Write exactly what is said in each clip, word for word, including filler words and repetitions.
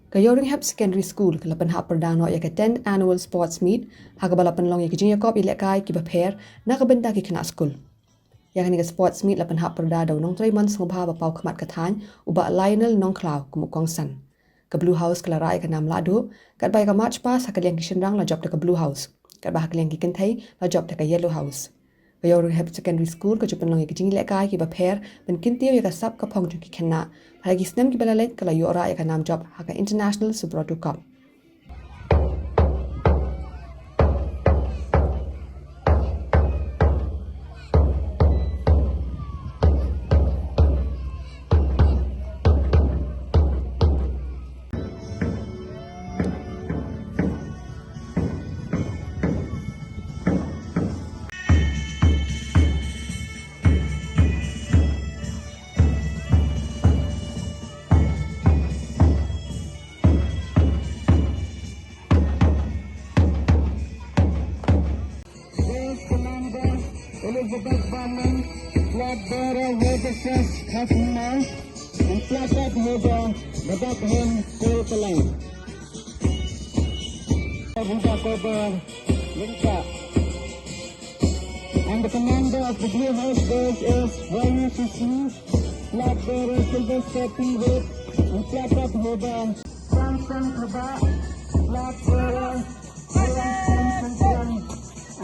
Ka Ïawrynghep Secondary School ka la pynhap pyrda noh ïa ka tenth Annual Sports Meet, ha kaba la pynlong ïa ki jingïakop ïalehkai kiba pher na ka bynta ki khynnah skul. Ïa kane ka Sports Meet la pynhap pyrda da u nongtrei mon sngewbha ba paw khmat ka thaiñ, u Bah Lionel Nongkhlaw, kum u kongsan. Ka Blue House ka la rah ïa ka nam lahduh, katba ïa ka March Past ha ka liang ki shynrang la jop da ka Blue House, katba ha ka liang ki kynthei la jop da ka Yellow House. Ka Ïawrynghep Secondary School ka ju pynlong ïa ki jingïalehkai kiba pher ban kyntiew ïa ka sap ka phong jong ki khynnah. Ha ki snem kiba la leit ka la ïoh rah ïa ka nam jop ha ka International Subroto Cup. Race Commander Elizabeth Bowman, flag bearer Herbert Hasmar, and placard holder Babak Hen Kolkalai. Rida Kober, Lyngba. And the commander of the Blue House Boys is Y U C C, flag bearer Sylvester P Wade, and placard holder Samson Kaba, flag bearer Alan Samson,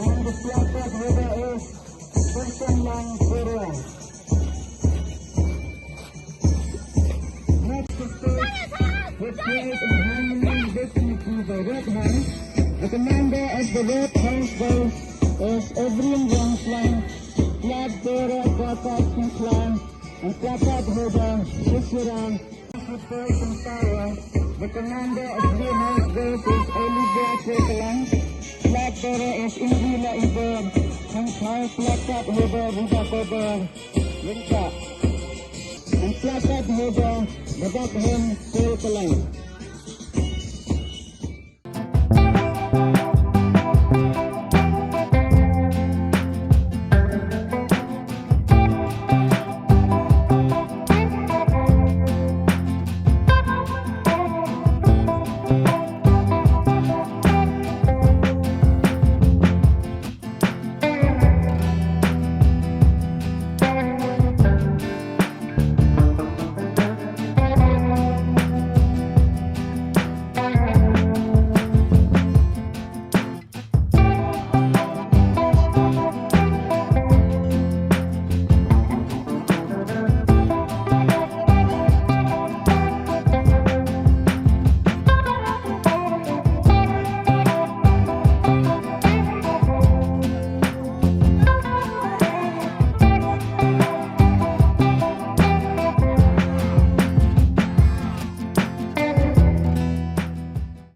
and the placard holder is Samson Lang Borua. Next to stage, with praise and harmony and dignity by Red House, the commander of the Red House Boys is Evelyn Rongklang, flag bearer Kaka Singklang, and placard holder Shishira. With praise and power, the commander of Blue House Boys is Olivia Kirkland, flag bearer is Indila Ibor, and flag holder Rida Kober. Lyngba. And placard holder Babak Hen Kolkalai.